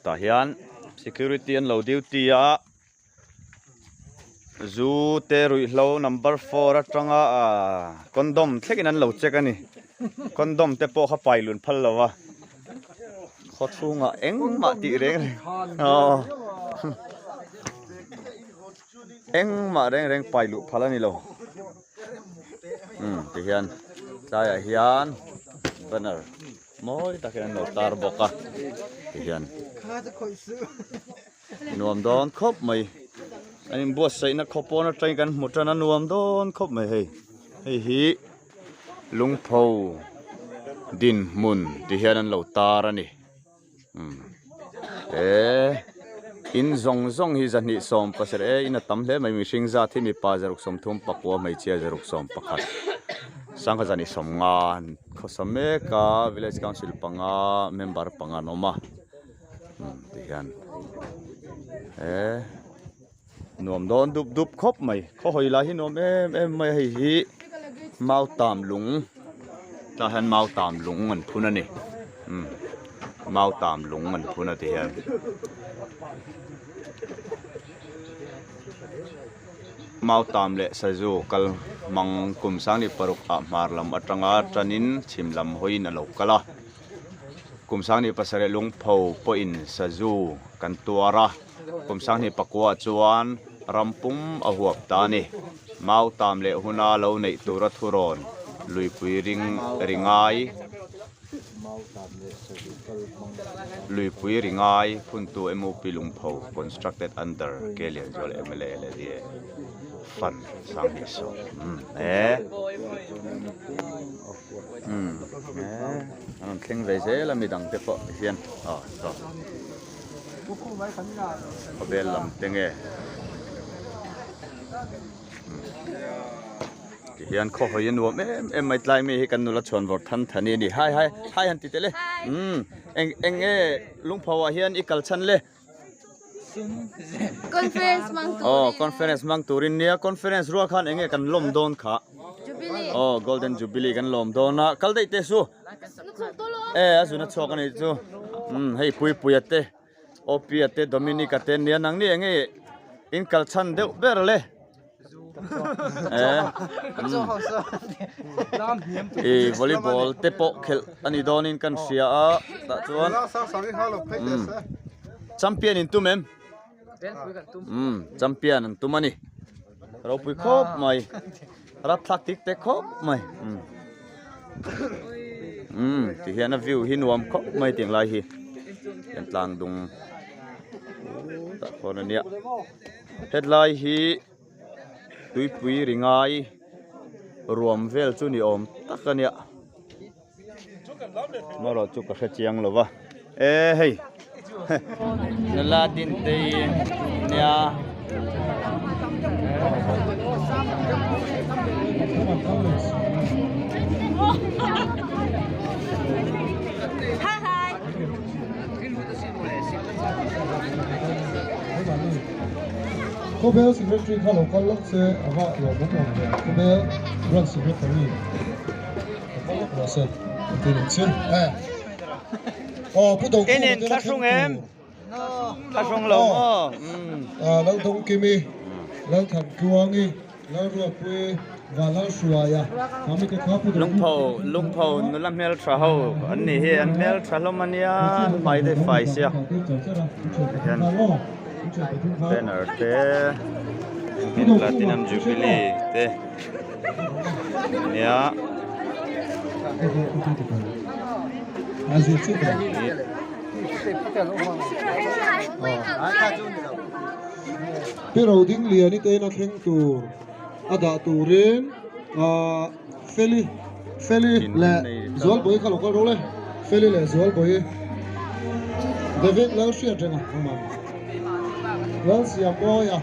Tah hian security an lo duty a zu te ruihhlo number four atanga ahh condom thlengin an lo check a ni condom te pawh kha pai lun phal lo a khaw chhungah engmah tih reng reng aww engmah reng reng pai luh phal a ni lo umm ti hian tlaiah hian banner. Mawi tak hian an lo tar bawk a tihian nuam dawn khawp mai an inbuatsaihna khaw pawn atangin kan hmu tan a nuam dawn khawp mai hei hei hi lungpho dinhmun ti hian an lo tar a ni umm he in zawng zawng hi zahnih sawm pasarih e in a tam hle mai mihring zat hi mipa zaruk sawmthum pakua hmeichhia zaruk sawm pakhat sangha zahnih sawm nga Khawsa mek a village council panga member panga an awm a umm ti hian he nuam dawn dup dup khawp mai khaw hawi lai hi nuam em em mai a hei hi mau tam lung tah hian mau tam lung an phun a ni umm mau tam lung an phun a ti hian. Mautam leh Sazu kal hmang kum sangni paruk ah hmar lam atanga tanin chhim lam hawiin a lo kal a, kum sangni pasarih lungpho pawhin Sazu kan tuar a, kum sangni pakua chuan ram pum a huap ta a ni. Mautam leh huna lo neih tura thurawn luipui ring ri ngai. Luipui ri ngai phuntu MOP Lungpho constructed under K Lianzual mla LLA fund Sanghnih sawm umm e umm e an rawn thleng ve zel a midang te pawh hian aw saw khawvel lam te nge. Ti hian khaw hawi a nuam em em mai tlai mi hi kan nula chhuan vawrh than thani a ni hai hai hai han ti tel e umm eng eng nge lungpho ah hian i kal chhan le Conference mang turin aw conference mang turin nia conference rual khan eng nge kan lawm dawn kha Jubilee aw golden jubilee kan lawm dawn a kal daih teh su e a zun a chhuak a nih chu umm hei puipuia te. Opia te Dominica te nia nang ni enge in kal chhan deuh ber le e volleyball te pawh khelh a ni dawnin kan hria a tah chuan champion in tum em umm champion an tum a ni ropui khawp mai rapthlak tik tek khawp mai umm umm ti hian a view hi nuam khawp mai tih lai hi hian tlang dung tah khawn a nia hetlai hi tuipui ri ngai ruam vel chu ni awm tak a nia marawh chu ka hre chiang lo va e hei nula din te hi nia. Khawvel Secretary kha lo kal lawk se a va lawmawm awm ve Khawvel Branch Secretary. Inin thlahrung em? Thlahrung lo maw? Laldawngkimi, Lalthantluangi, Lalruatpuii, Vanlalhruaia, Lungpho, lungpho nula hmeltha ho an nih hi, an hmeltha hlawm a nia, hmai te fai sia tihian banner te Platinum Jubilee te. Nia. Pi Roding Liani te ina thleng tur a dah turin ah Feli Feli leh Zualbawi kha lo kal ro le Feli leh Zualbawi David Lalhriatrenga Lalsiamawia.